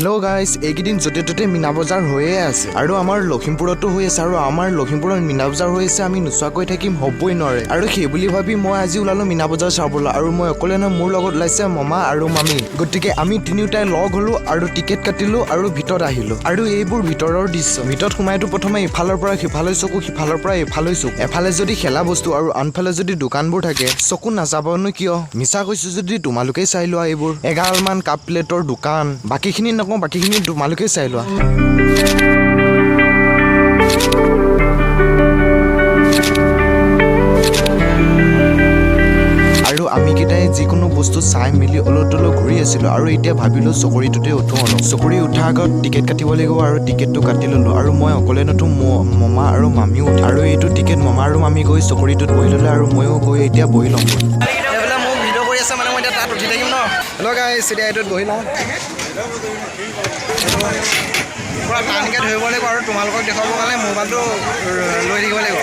Hello' guys, এইকেইদিন য'তে ত'তে মীনা বজাৰ হৈয়ে আছে আৰু আমাৰ লখিমপুৰতো হৈ আছে। আৰু আমাৰ লখিমপুৰত মীনা বজাৰ হৈ আছে, আমি নোচোৱাকৈ থাকিম হ'বই নোৱাৰে। আৰু সেই বুলি ভাবি মই আজি ওলালো মীনা বজাৰ চাবলৈ। আৰু মই অকলে নহয়, মোৰ লগত ওলাইছে মামা আৰু মামী। গতিকে আমি তিনিওটাই লগ হ'লো আৰু টিকেট কাটিলো আৰু ভিতৰত আহিলো। আৰু এইবোৰ ভিতৰৰ দৃশ্য। ভিতৰত সোমাইতো প্ৰথমে ইফালৰ পৰা সিফালে চকু, সিফালৰ পৰা ইফালে চকু। এফালে যদি খেলা বস্তু আৰু আনফালে যদি দোকানবোৰ থাকে, চকু নাযাবনো কিয়? মিছা কৈছো যদি তোমালোকেই চাই লোৱা। এইবোৰ এগালমান কাপ প্লেটৰ দোকান। বাকীখিনি নকওঁ, বাকীখিনি তোমালোকেই চাই লোৱা। আৰু আমি কেইটাই যিকোনো বস্তু চাই মেলি অলপ তলপ ঘূৰি আছিলোঁ। আৰু এতিয়া ভাবিলোঁ চকৰিটোতে উঠোঁ অলপ। চকৰি উঠাৰ আগত টিকেট কাটিব লাগিব আৰু টিকেটটো কাটি ল'লোঁ। আৰু মই অকলে নুঠো, মমা আৰু মামীও উঠে। আৰু এইটো টিকেট মমা আৰু মামী গৈ চকৰিটোত বহি ল'লে আৰু ময়ো গৈ এতিয়া বহি ল'মগৈ। এইফালে মোক ভিডিঅ' কৰি আছে, মানে মই এতিয়া তাত উঠি থাকিম ন। হেল্ল' গাইজ, এতিয়া এইটোত বহি লওঁ। পূৰা টানকৈ ধৰিব লাগিব আৰু তোমালোকক দেখুৱাবৰ কাৰণে মোবাইলটো লৈ থাকিব লাগিব।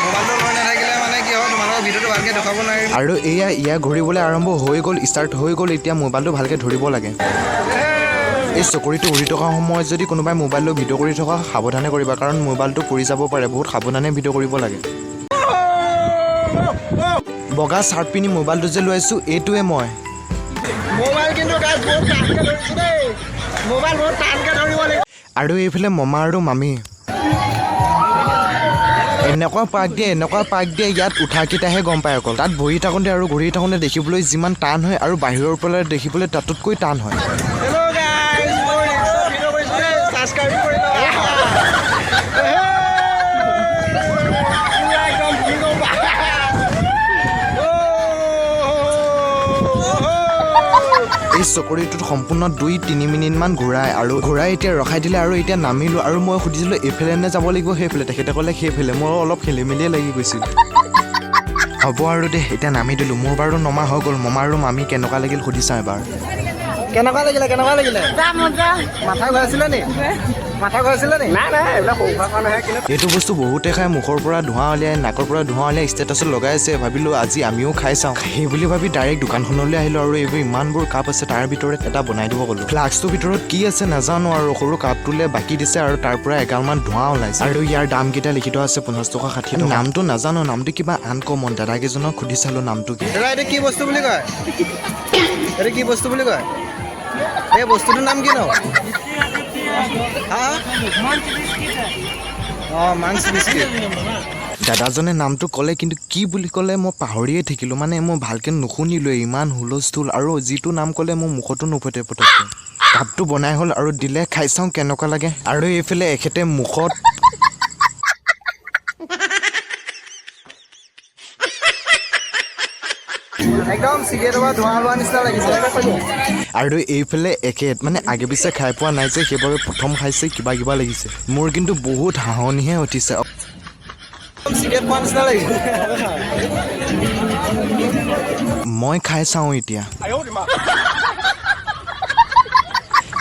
মোবাইলটো লৈ নাথাকিলে মানে কি হয়, তোমালোকক ভিডিঅ'টো ভালকৈ দেখুৱাব নোৱাৰিম। আৰু এয়া ইয়া ঘূৰিবলৈ আৰম্ভ হৈ গ'ল, ষ্টাৰ্ট হৈ গ'ল। এতিয়া মোবাইলটো ভালকৈ ধৰিব লাগে। এই চকৰিটো উৰি থকা সময়ত যদি কোনোবাই মোবাইল লৈ ভিডিঅ' কৰি থকা, সাৱধানে কৰিবা, কাৰণ মোবাইলটো পৰি যাব পাৰে। বহুত সাৱধানে ভিডিঅ' কৰিব লাগে। বগা চাৰ্ট পিন্ধি মোবাইলটো যে লৈ আছোঁ, এইটোৱে মই। মোবাইল কিন্তু গাইজ বহুত টানকৈ ধৰিছোঁ দেই। মোবাইল বহুত টানকৈ ধৰিব লাগিব। আৰু এইফালে মমা আৰু মামী। এনেকুৱা পাক দিয়ে, এনেকুৱা পাক দিয়ে, ইয়াত উঠাকেইটাহে গম পায় অকল। তাত বহি থাকোঁতে আৰু ঘূৰি থাকোঁতে দেখিবলৈ যিমান টান হয়, আৰু বাহিৰৰ পৰা দেখিবলৈ তাতোতকৈ টান হয়। হেল্ল' গাইজ, মই ৰিলচত ভিডিঅ' কৰিছোঁ দেই, ছাবস্ক্ৰাইব কৰি ল'বা। পুৰা একদম ভূমিকম্প। এই চকৰিটোত সম্পূৰ্ণ 2-3 মিনিটমান ঘূৰাই আৰু ঘূৰাই এতিয়া ৰখাই দিলে। আৰু এতিয়া নামিলোঁ আৰু মই সুধিছিলোঁ, এইফালে নে যাব লাগিব সেইফালে? তেখেতে ক'লে সেইফালে। মোৰ অলপ খেলি মেলিয়ে লাগি গৈছিল। হ'ব আৰু দে, এতিয়া নামি দিলোঁ। মোৰ বাৰু নমা হৈ গ'ল। মমা আৰু মামী কেনেকুৱা লাগিল সুধি চাওঁ এবাৰ। কেনেকুৱা লাগিলে, কেনেকুৱা লাগিলে? মজা। মাথা ঘূৰাইছিলে নি? মাথা ঘূৰাইছিলে নি? নাই নাই, এইবিলাক সৰু সুৰা কাৰণেহে কিন্তু। এইটো বস্তু বহুতে খাই মুখৰ পৰা ধোঁৱা উলিয়াই, নাকৰ পৰা ধোঁৱা উলিয়াই ষ্টেটাছত লগাই আছে। ভাবিলোঁ আজি আমিও খাই চাওঁ। সেই বুলি ভাবি ডাইৰেক্ট দোকানখনলৈ আহিলোঁ। আৰু এইবোৰ ইমানবোৰ কাপ আছে, তাৰ ভিতৰত এটা বনাই দিব ক'লোঁ। ফ্লাক্সটোৰ ভিতৰত কি আছে নাজানো, আৰু সৰু কাপটোলৈ বাকি দিছে আৰু তাৰ পৰা এগালমান ধোঁৱা ওলাইছে। আৰু ইয়াৰ দামকেইটা লিখি থোৱা আছে, 50 টকা, 60 টকা। নামটো নাজানো, নামটো কিবা আনকমন। দাদাকেইজনক সুধি চালোঁ নামটো কি। দাদা, এইটো কি বস্তু বুলি কয়? এইটো কি বস্তু বুলি কয়? এই বস্তুটোৰ নাম কি ন? হা, অঁ, মাঞ্চ বিস্কিট। দাদাজনে নামটো ক'লে, কিন্তু কি বুলি ক'লে মই পাহৰিয়ে থাকিলোঁ। মানে মই ভালকৈ নুশুনিলোৱে, ইমান হুলস্থুল। আৰু যিটো নাম ক'লে মোৰ মুখতো নুফুটে পটককৈ। কাপটো বনাই হ'ল আৰু দিলে, খাই চাওঁ কেনেকুৱা লাগে। আৰু এইফালে এখেতে মুখত একদম চিগাৰেটৰ পৰা ধোঁৱা লোৱা নিচিনা লাগিছে। আৰু এইফালে এখেত মানে আগে পিছে খাই পোৱা নাই যে, সেইবাবে প্ৰথম খাইছে, কিবা কিবা লাগিছে। মোৰ কিন্তু বহুত হাঁহনিহে উঠিছে। চিগাৰেট খোৱা নিচিনা লাগিছে। মই খাই চাওঁ এতিয়া।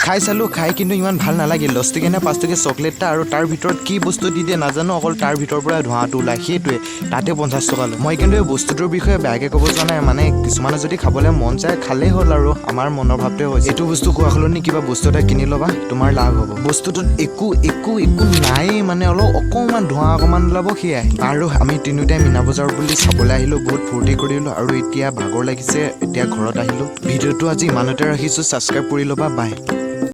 খাই চালোঁ, খাই কিন্তু ইমান ভাল নালাগিল। 10 টকীয়া নে 5 টকীয়া চকলেট এটা আৰু তাৰ ভিতৰত কি বস্তু দি দিয়ে নাজানো, অকল তাৰ ভিতৰৰ পৰা ধোঁৱাটো ওলায়, সেইটোৱে। তাতে 50 টকা লয়। মই কিন্তু এই বস্তুটোৰ বিষয়ে বেয়াকৈ ক'ব যোৱা নাই, মানে কিছুমানে যদি খাবলৈ মন যায় খালেই হ'ল, আৰু আমাৰ মনৰ ভাৱটোৱে হৈছে এইটো বস্তু খোৱা সলনি কিবা বস্তু এটা কিনি ল'বা, তোমাৰ লাভ হ'ব। বস্তুটোত একো একো একো নায়েই, মানে অলপ অকণমান ধোঁৱা অকণমান ওলাব, সেয়াই। আৰু আমি তিনিওটাই মীনা বজাৰ বুলি চাবলৈ আহিলোঁ, বহুত ফূৰ্তি কৰিলোঁ আৰু এতিয়া ভাগৰ লাগিছে, এতিয়া ঘৰত আহিলোঁ। ভিডিঅ'টো আজি ইমানতে ৰাখিছোঁ। ছাবস্ক্ৰাইব কৰি ল'বা। বাই।